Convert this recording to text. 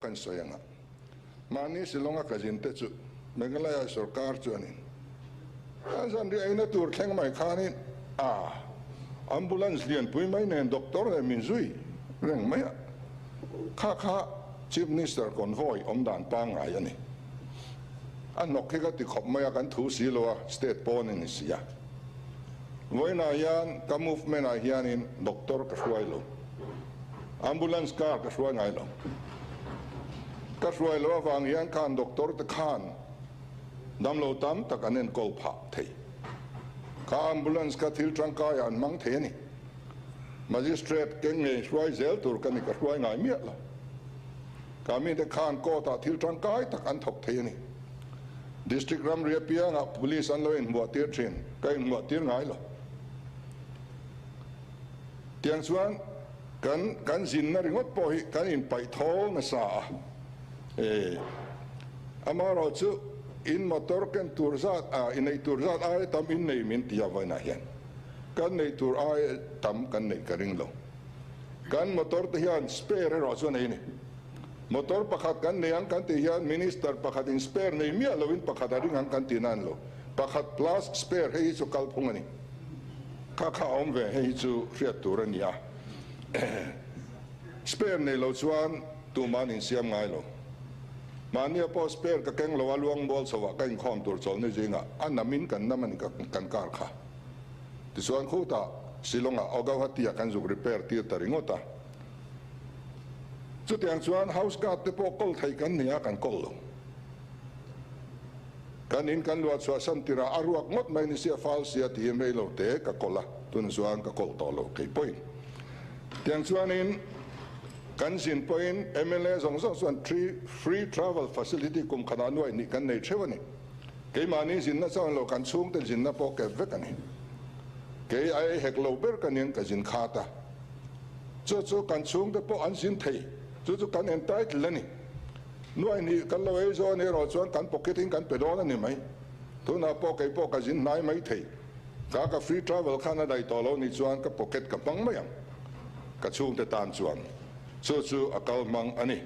Kan sawi anga mahni Shillong-a ka zin te chu Meghalaya sorkar chuanin a zan ri eina tur thleng mai khanin a ambulance lianpui mai nen doctor nen min zui reng mai a, kha kha Chief Minister convoy awm dan pangngai a ni. A hnawk hi ka ti khawp mai a, kan thu si lo a, state pawn a ni si a. Vawiinah hian ka movement ah hianin doctor ka hruai lo. Ambulance car ka hruai ngai lo. Ka hruai loh avang hian khan doctor te khan damlo tam tak an enkawl phah thei. Kha ambulance kha thil tangkai ah an hmang thei a ni. Magistrate keng ngei hruai zel tur ka ni ka hruai ngai miah lo. Ka mite khan court ah thil tangkai tak an thawk thei a ni. District ramri apiangah police an lo inhmuah tir thin, ka inhmuah tir ngai lo. Tiang chuan kan kan zinna ringawt pawh hi kan inpaih thawl nasa a, e amaherawh chu in motor ken tur zat a inneih tur zat aia tam in nei min ti a vawiinah hian kan neih tur aia tam kan neih ka ring lo. Kan motor te hian spare erawh chu a nei a ni. Motor pakhat kan nei ang kan tih hian Minister pakhat in spare nei miah loin pakhat a ring ang kan tih nan lo. Pakhat plus spare hei hi chu kalphung a ni. Kha kha a awm ve hei hi chu hriat tur a ni a. Spare nei lo chuan tuman insiam ngai lo. Mahnia pawh spare ka keng lo a luang mual chho ah ka inkhawm tur chawlhni zingah a namin kan nam a ni kan kar kha. Tichuan khutah Shillong ah Guwahati ah kan zuk repair tir ta ringawt a. Chutiang chuan house guard te pawh kawl thei kan ni a, kan kawl lo. Kan in kan luah chhuah san tirah a ruak ngawt mai ni sia fal sia tiin rei lo te ka kawl a, tunah chuan ka kawl tawh lo kei pawhin. Tiang chuanin kan zin pawhin mla zawng zawng chuan free travel facility kum khatah nuai hnih kan nei theuh a ni. Keimahni zinna chuan lo kan chhungte zinna pawh kep vek a ni. Kei a ei hek lo ber ka nia ka zin khat a. Chu chu kan chhungte pawh an zin thei, chu chu kan entitled a ni. Nuai hnih kan lo ei zawn erawh chuan kan pocket in kan pe dawn a ni mai. Tunah pawh kei pawh ka zin hnai mai thei. Ka ka free travel khan a daih tawh lo nih chuan ka pocket ka hmang mai ang. Ka chhungte tan chuan chu chu a kal hmang a ni.